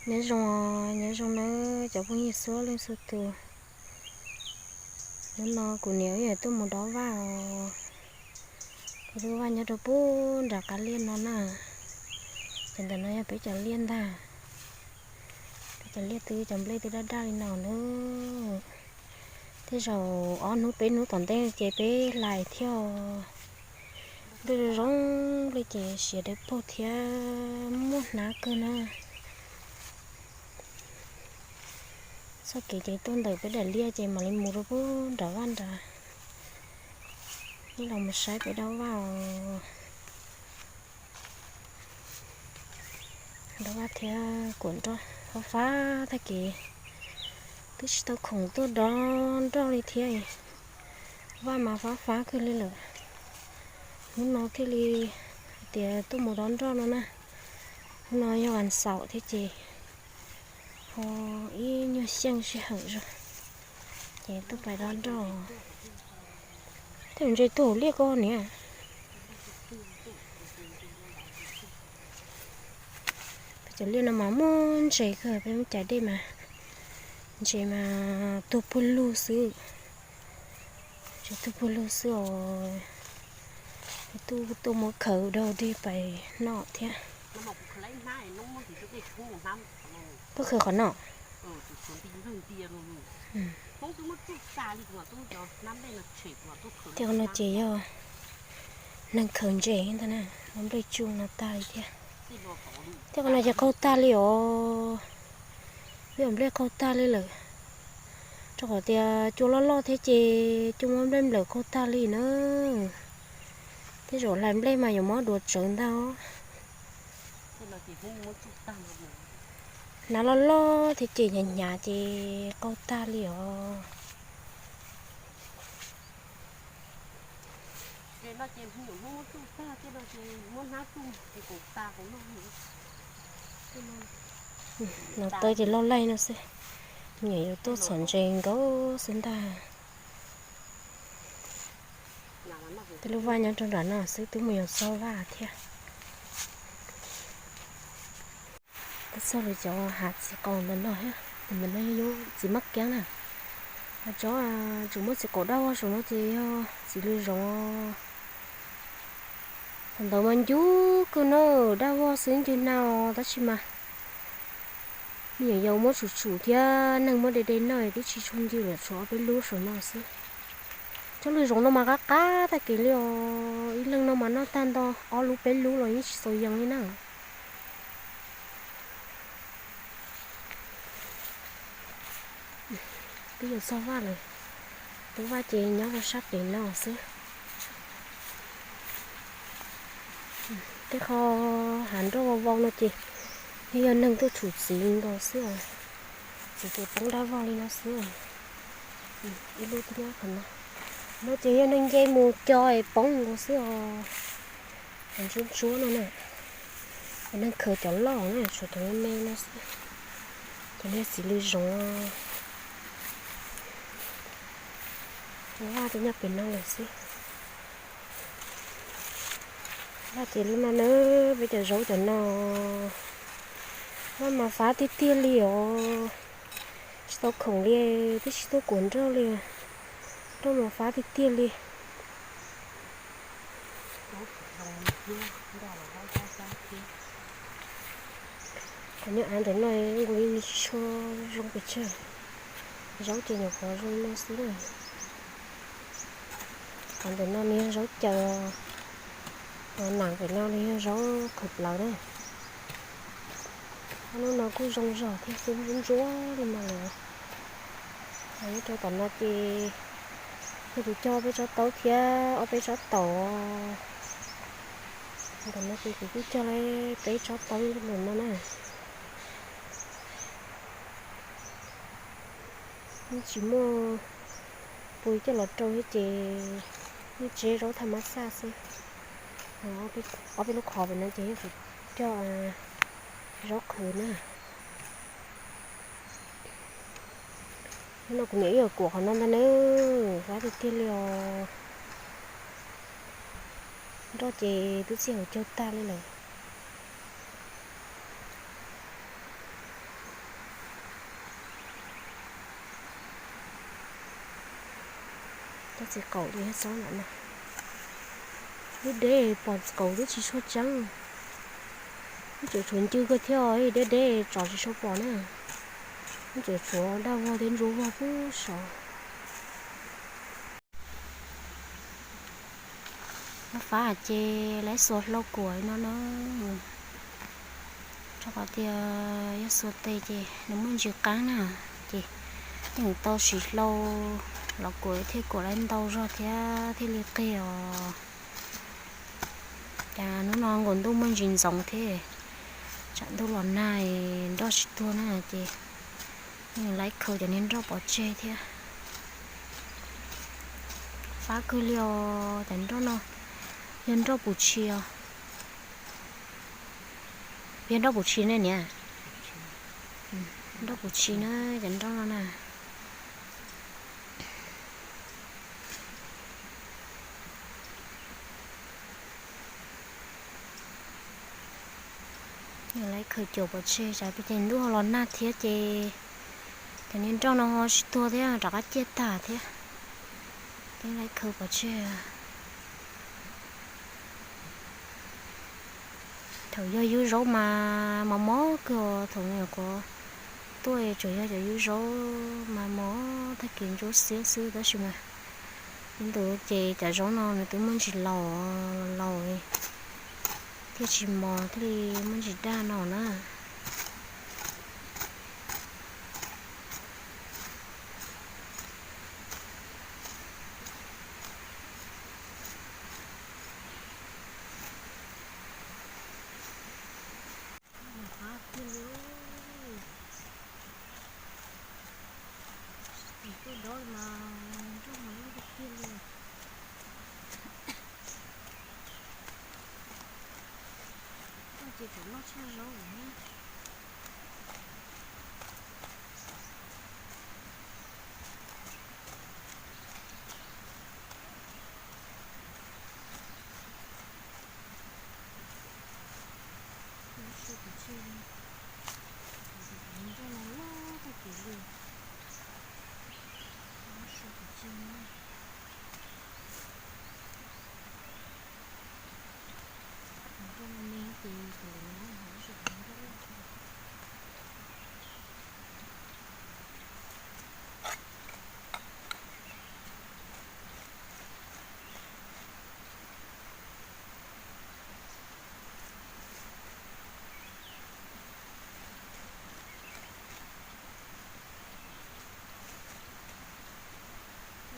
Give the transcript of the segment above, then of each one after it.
Nyob zoo, nyob zoo nawb cov phooj ywg txhua leej txhua tus. Hnub no kuv niam wb yuav tuaj mus dob vaj os. Kuv tus vaj nyob rau pem nram qab liaj no na. Cov ntawm no yog peb cov liaj ntag. Peb cov liaj twb cov nplej twb daj daj li no nawb. Tej zaum ob hnub peb hnub tom ntej ces peb hlais thiab. Nplej zoo zoo li ces siav dawb paug thiab muaj hnab kawg na. Txoj kev ces tuaj ntawm peb daim liaj ces mam li mus rau pem nram vaj nrad. Ib los mus saib peb dob vaj os. Dob vaj thiab kuam nroj fab fab tag kev. Twb tsis tau khoom tuaj dob nroj li thiab. Vaj mas fab fab kawg li lawm. Hnub no thiaj li hais tias tuaj mus dob nroj no na. Hnub no yog vas xaum thiab ces ho ib nyuag xyeej sij hawm zog ces tuaj pais dob nroj. Tej ntses tuag hauv liaj ko niam. Peb cov liaj no mas muaj ntses kawg, peb muab cais dej mas ntses mas tuag puag lug xwb. Ntses tuag puag lug xwb os. Tuaj, tuaj muab khaws dau dig pais noj thiab. Tuaj khaws qhov no. Tej qhov no ces yog neeg khaws ntses ntag na, ua nplej tsuj no tag li thiab. Tej qhov no ces qaug tag li os. Peb ua nplej qaug tag li lawm. Rau qhov tias cua loj loj thiab ces cua muab nplej nplawm qaug tag li na. Tej zaum hlais nplej mas yuav muab duav tsawv ntag os. Hnab loj loj thiab ces hnyav hnyav ces qaug tag li os. No tawb ces loj laij no xwb. Me nyuam yaus tuaj txhom ntses nkaus xwb ntag. Tej lub vaj nyob rau nram no xwb, twb mus yos txog vaj thiab. Twb txog li cov hav txiv qaum ntawm no thiab, ntawm no yog txiv maj kiab na. Cov tseem muaj txiv qaum daj vog saum no ces yog txiv lws zoov. Thaum ntawd mas ncw kawg na, daj vog xwb ncw na os, tab sis mas me nyuam yaus muab tshum tshum thiab neeg muab de de noj twb tsis tshua ncw lawm, tshuav ob peb lub saum no xwb. Cov lws zoov no mas qab qab tag kev li os, ib leeg no mas noj tag nto ob lub peb lub los yeej tsis txaus yees li na. Twb yuav txog vaj lawm, tus vaj ces nyob rau sab pem no xwb. Tej qho hav nroj vau vau no ces yog neeg tuaj tshum txiv nkaus xwb os. Txiv ces poob daj vog li no xwb. Ib lub twb nyob qhov no. No ces yog neeg nce mus co es poob nkaus xwb os. Cov ntsuab ntsuab no na, cov neeg khaws cov loj na, tshuav cov me me no xwb. Cov niag txiv lws zoov, vaj twb nyob pem no lawm xwb. Vaj ces lub no na, peb cov zaub cov no, vaj mas fab tiag tiag li os. Tsis tau khoom li, twb tsis tuaj kuam nroj li. Nroj mas fab tiag tiag li. Cov nyuam av ntawm no nkaus li tsis tshua zoo pes tsawg. Zaub ces nyuam qhuav zoo no xwb na. Qhov ntawm no nws yog zaub caws, nam pem no nws yog zaub qhwv plawv na. Ob lub no kuj zoo zog thiab, kuj ntsuab ntsuab li no lawm. Nyob rau tom no ces yog kuv cog peb tsob taub thiab ob peb tsob taum. Tom no ces kuv kuj cog peb tsob taub ntawm no na. Yeej tsis muaj pui coj los rau thiab ces yeej tseb zaub thaj mab xaj xwb. Ob peb lub qhov pem no ces yog kuv cog zaub qhwv na. Hnub no kuv niam wb yuav kuam qhov no ntag na, fab tiag tiag li os. Nroj ces twb txij hauv caug tag li lawm. Txiv qaum li xoob ntawm no, deb deb pom txiv qaum twb tsis tshua tseeb. Wb tseem tshuav ncw kawg thiab, deb deb tsom tsis tshua pom na. Wb tseem tshuav daj vog thiab ntsuab vog pub saud. Lub fab ces lawv xuas hlau kuam no na, rau qhov tias yog xuas tes ces nws muaj ntsis qeeb na, ces yeej tau siv hlau los kuam thiaj kuam lawv ntau zog thiab thiaj li qig os. Cas hnub no nkaus ntuj muaj ntsis ntxoov thiab, tsam ntuj los nag nroj tsis tuag na ces yeej laib khaws cov niag nroj pov tseg thiab. Fab kawg li os, cov nroj no yog nroj puv tshis os. Yog nroj puv tshis ne niam? Nroj puv tshis na, cov nroj no na. Laib khaws caum pov tseg, tsam pes ces ntuj ho los nag thiab ces cov niag nroj no ho tsis tuag thiab rov qab ciaj tag thiab. Ces laib khaws pov tseg. Thaum yog yub zaub mas mos mos kawg, thaum nyuam qhuav tuaj tsuas yog cov yub zaub mas mos tag kis ntsuab xiab xwb, tab sis mas ib ntus ces cov zaub no nws twb muaj ntsis laus, laus thiaj tsis mos thiaj li muaj ntsis daj no na. Mus qab kiag li, tus dov mas nroj mas loj tiag tiag li. Koj ces tseem loj tshaj zaub lawm na. Su pov tseg, nroj no loj tag kev li. Su pov tseg na. Nroj me ces thaum lawv nyob hauv lub sij hawm nroj loj.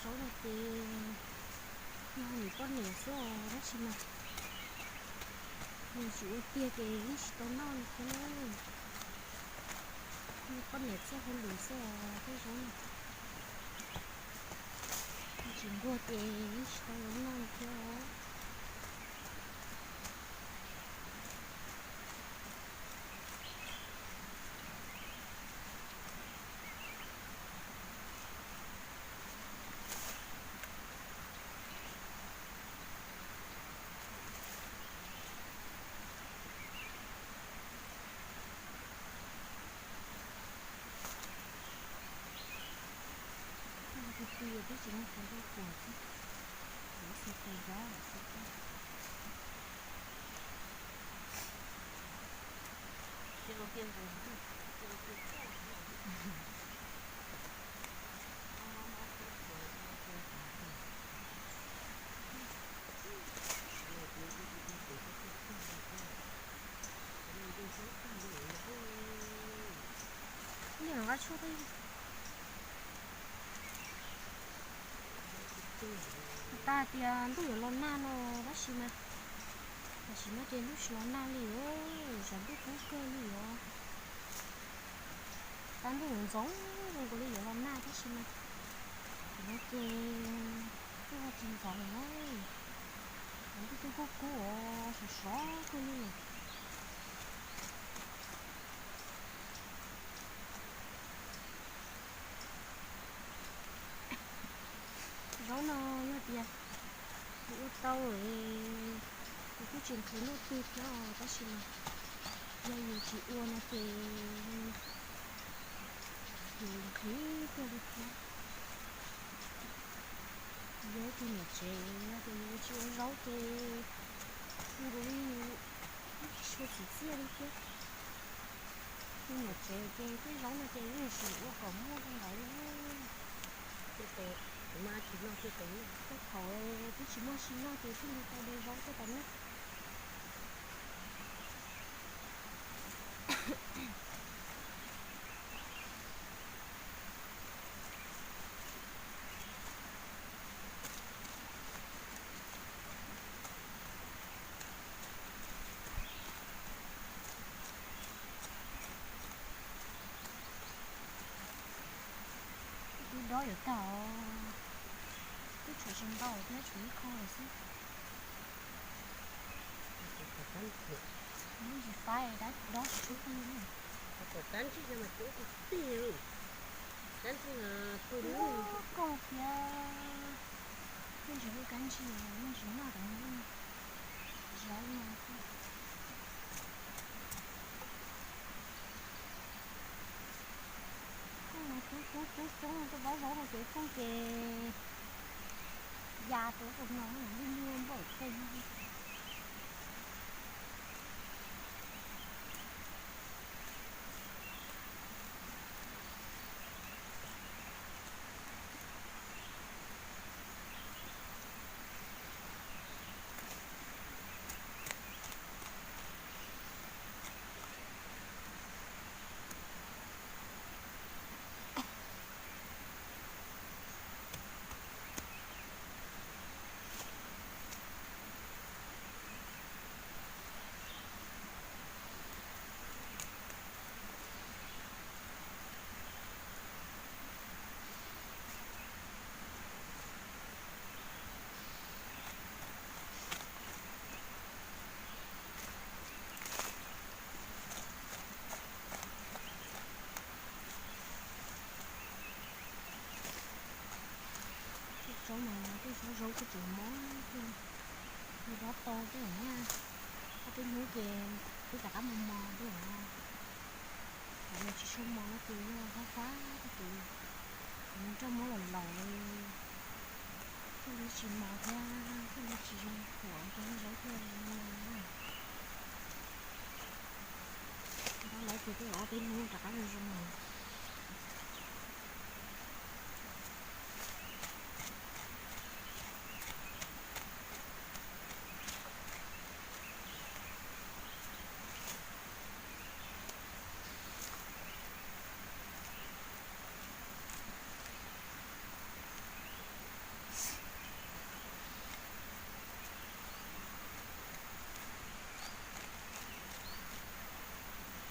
Zaub no ces yog nws poj niam xwb os, tab sis mas nws tsis ua tiag ces yeej tsis tau noj li thiab na. Nws poj niam txoj hauj lwm xwb os, tej zaub no tsis nquag ces yeej tsis tau yuav noj li thiab os. Tus twg twb tsis muaj tus rau kuam xwb, lawv xav tus dab lawm xwb. Li nqa tshuaj, tas tias ntuj yuav los nag no, tab sis mas tam sim no ces ntuj tsis los nag li os, tsam ntuj kub kawg li os. Tab ntuj yuav ntxoov zoo nkaus li yuav los nag tab sis mas tam no ces ntuj ho tsis ntxoov na. Tsam ntuj twb kub kub os, sov sov kawg li lawm. Zaub no yog tias yus ua tau, yus kuj tsis nqhis luaj twg thiab os, tab sis mas yog yus tsis ua no ces yus nqhis kawg li thiab. Yog ib tug niam tsev yog tias yus tsis ua zaub ces nkaus li yus tsis tshua txim txiaj li thiab. Tus niam tsev ces tej zaub no ces yeej sim ua kom muaj rau ntawd li. Tej thaum twb tsis muaj sim noj ces thiaj li tau de zaub tuaj tau noj. Twb dob yuav tag os, twb tshuav tsis ntau thiab, tshuav ib qho lawm xwb. Lub zis faib dob tsis tshua qig. Tom qab ntsij no mas coob tiag tiag, qab ntsij no pw lub koog thiab, yeej tsis lub kab ntsij, yeej tsis noj cov zaub no. Koog no coob coob coob coob, tuaj dob zaub no ces koog ces ya tuaj rau no, lub npawm tej. Tej tsob no, tej tsob zaub kuj tseem mob thiab, nws dob tau tej nyaj, ob peb hnub ces twb rov qab mos mos tej os. Cov uas tsis tshua mos no ces yog fab fab tej ces nws nroj muab los laus li, thiaj li tsis mos thiab thiaj li tsis zoo khuam cov zaub thiaj li no. Dob lawv ces tej ob peb hnub rov qab zoo zoo lawm.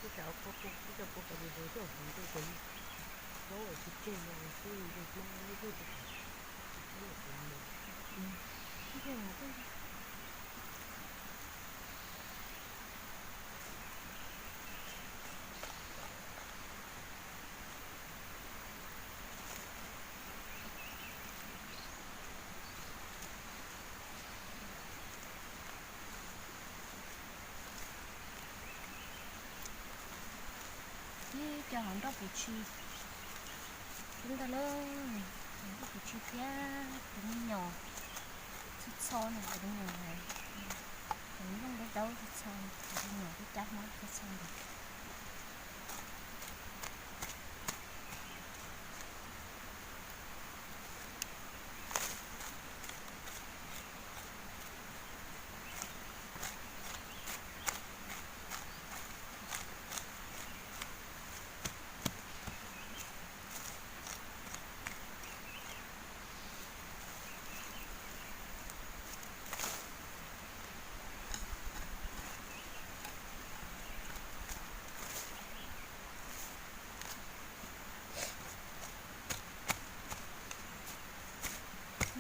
Ib cov kua, ib cov kua pos tis hu coj hu rau cov zaub uas tsis tseg no xwb, nce hmab lub twg rau cov tsis tseg no. Ib co hauv nroj puv tshis, coob ntag lauj. Hauv nroj puv tshis thiab tus me nyuam txho txho no, tus me nyuam, tus nplooj dawb dawb txho txho, tus me nyuam twb cab hmab txho txho ntawd.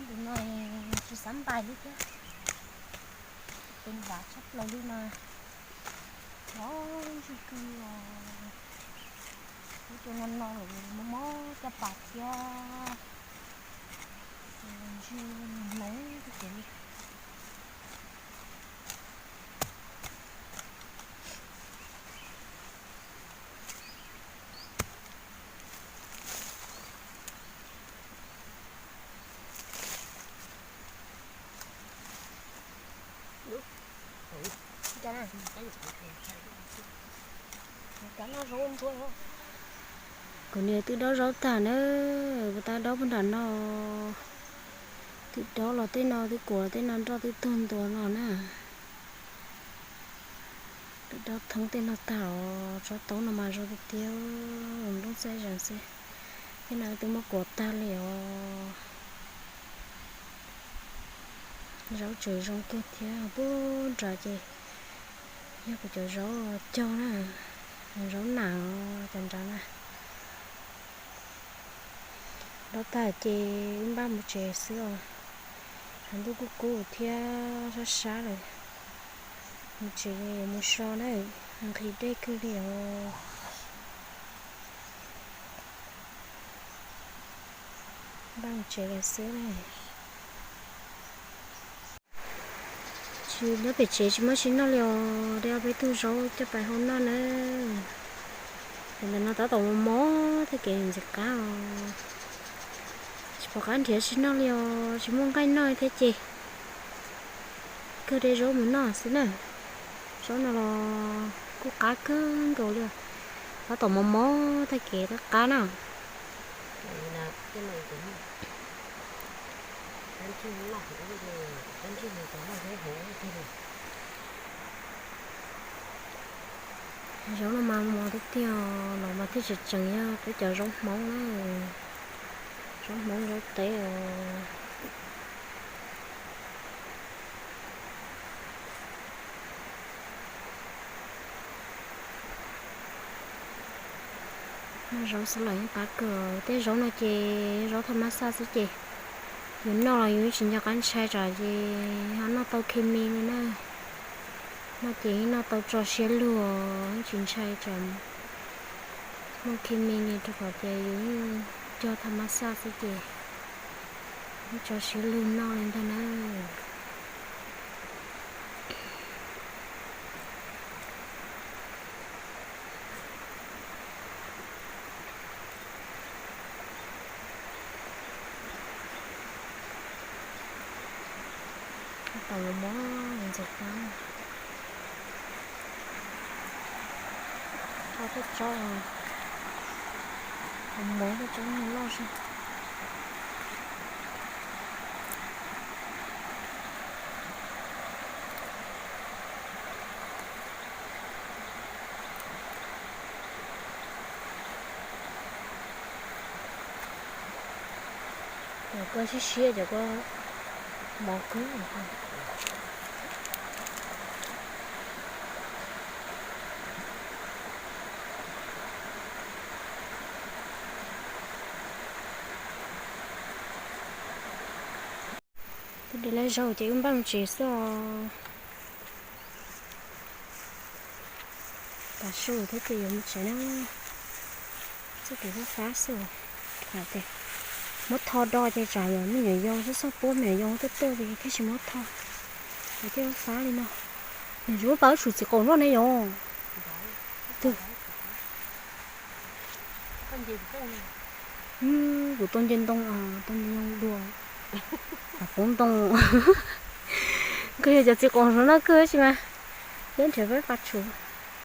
Ib tus no tsis xav npais li thiab, tus npam tshaj plaws li mas loj ntsug kawg li os. Ib tug no no lawm mob mob caj pas thiab, ntsug hneev tag kev li. Kuv niam twb dob zaub tag na, kuv tab dob puag nram no, twb dob los tej no, twb kuam los tej no, nroj twb tuag ntua los na. Twb dob thoob tej no tag os, tsob taub no mas zoo tiag tiag, nplooj xab zees xwb. Tej no twb muab kuam tag li os. Zaub tseem zoo kawg thiab, puag nrad ces yog kuv cov zaub cog na, zaub nam cov nrad na. Dob tag ces wb npaj mus tsev xwb os. Ntuj kuj kub thiab sab sab lawm, mus tsev yuav mus so na, nqhis dej kawg li os. Npaj mus tsev lawm xwb na. Tsis nyob pem tsev tsis muaj tsis noj li os, de ob peb tug zaub coj pais hau noj na. Ces ntawm no tab tom mos mos thiab kev ntxim qab os. Tsis pom qab nrhiav tsis noj li os, tsis muaj nqaij noj thiab ces kawg de zaub mus noj xwb na. Zaub no los kuj qab kawg nkaus li os, tab tom mos mos thiab kev qab qab na. Zaub no mas mos tiag tiag, los mas thiaj tseem tseem yog peb cov zaub Hmoob na, zaub Hmoob zaub teb os. Noj zaub xwb los yeej qab kawg, tej zaub no ces zaub thaj mab xaj xwb ces yus noj los yus tsis nco qab ntshai tsam ces ho noj tau khes mis li na. Noj ces yeej noj tau tso siab lug, tsis ntshai tsam muaj khes mis li rau qhov tias yus yeej cog thaj mab xaj xwb ces yeej tso siab lug noj li ntag na. Tab tom mos mos ntxim qab. Tso tej tsob, mos tej tsob loj loj xwb. Cov kua siab siab, cov kua mos kawg. Twb de lawm zaub ces wb npaj mus tsev xwb os. Tav su thiab ces yuav mus tsev na. Txoj kev fab fab xwb os. Muab tho do ces tsam me nyuam yau, txoj xoj puab me nyuam yau tuaj tuaj ces thiaj tsis muab tho. Ces thiaj fab fab li no. Nws tsis muab pab tsuv txiv qaum noj ne yom. Twg? Kuv tau nce ntoo, tau nce ntoo dua. Poob ntoo. Kawg yog cov txiv qaum no kawg tsis mas. Peb nrhiav peb pab tsuv.